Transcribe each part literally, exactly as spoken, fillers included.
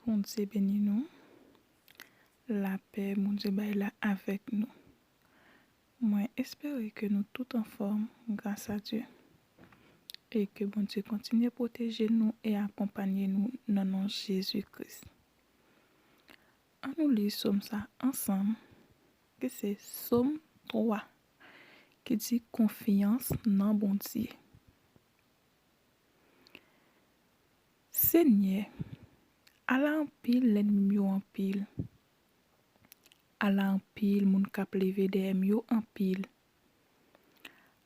Bondye beni nou. Lapè Bondye bay la avèk nou. Mwen espere ke nou tout anfòm gras a Dye e ke Bondye kontinye pwoteje nou e akonpanye nou nan non Jezi Kris. An nou li sòm sa ansanm, ki se sòm twa, ki di konfyans nan Bondye. Senyè, ala anpil lènmi m yo anpil. Ala anpil moun k ap leve dèyè m yo anpil.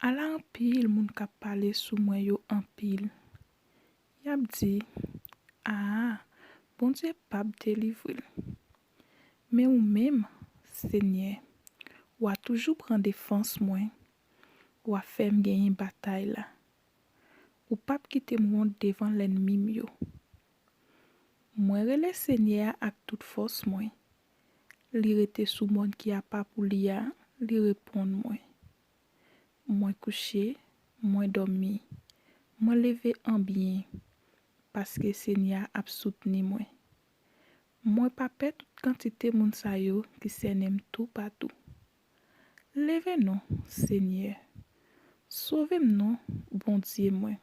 Ala anpil moun k ap pale sou mwen yo anpil. Y ap di, a, Bondye p ap delivre l. Men ou menm, Senyè, w a toujou pran defans mwen. W a fè m genyen batay la. Ou p ap kite m wont devan lènmi m yo. Mwen rele Senyè a ak tout fòs mwen. Li rete sou mòn ki apa pou li a, li reponn mwen. Mwen kouche, mwen dòmi, mwen leve an byen, paske Senyè a ap soutni mwen. Mwen pa pè tout kantite moun sa yo ki sènen m toupatou. Leve non, Senyè. Sove m non, Bondye mwen.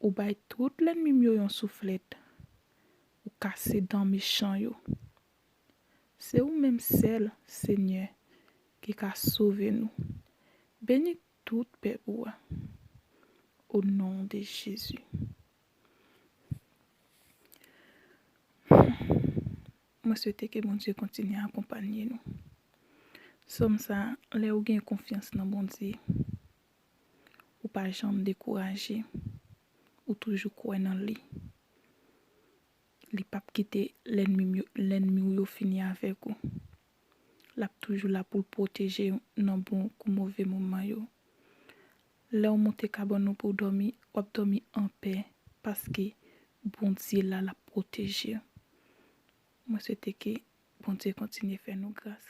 Ou bay tout lènmi m yo yon souflèt. Ou kase dan mechan yo. Se ou menm sèl, Senyè, ki ka sove nou. Beni tout pèp ou a. O non de Jezi. Mwen swete ke Bondye kontinye akonpanye nou. Sòm sa, lè ou gen konfyans nan Bondye, ou pa janm dekouraje, ou toujou kwè nan li. Li p ap kite lènmi m yo, lènmi w yo fini avèk ou. L ap toujou la pou l pwoteje w nan bon kou move moman yo. Lè w monte kabann ou pou w dòmi, w ap dòmi anpè, paske Bondye la, l ap pwoteje w. Mwen swete ke Bondye kontinye fè nou gras.